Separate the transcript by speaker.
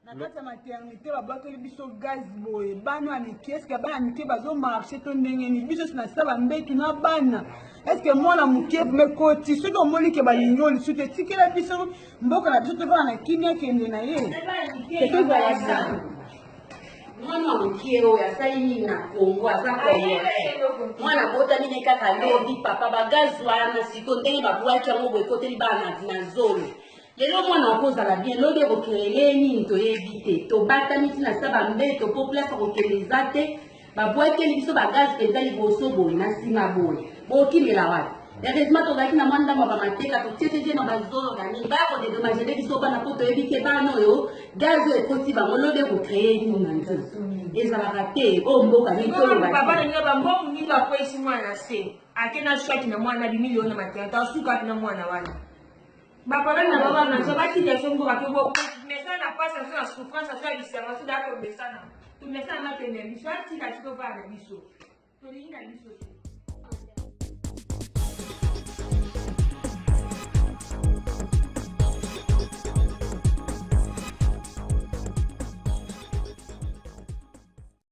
Speaker 1: Na kati ya maternité babwakeli biso gaz boye, bana ya mike, eske bana mike bazomarche to ndenge nini? Biso na sa bambetu na bana, eske mwana moke mekoti? Soki omoni ke balingi oyo lisusu te, tikela biso mboka na biso, tofanda na kimia, kende na ye ke tozala.
Speaker 2: Mwana mokie oyo asali nini na Congo? Aza congolais, mwana abotami ne kaka lobi. Papa, bagaz wana siko ndenge babwaki yango boye, ekoteli bana na zolo. Lelo mwana akozala bien, lobi ekocréer nini toyebi te. Tobatami ntina sa bambeto mpo place akokende eza te. Babwakeli biso bagaz mpenza liboso boye na nsima boye, bokimela wapi? Heureusement tozalaki na mwa ndambo ya bamateka, totietietie na bazolo na nini. Baya kodédommager biso bana mpo toyebi te bana oyo gaz oyo ekoti bango, lobi ekocréer nini na nzoto. Ezalaka te oyo mboka nini toloba.
Speaker 3: Papa na ngai, bambongo nini? Bakwesi mwana na se, ake na shwaki na mwana, abimi lelo na maternité, asuka na mwana wana. Baproblème na bango wana, so batika so mboka to mesana na pasi na so na souffrance na so ya bisengo so daa. Tomesana, tomesana, makende na biso, atika ti tovaa na biso, tolingi na biso te.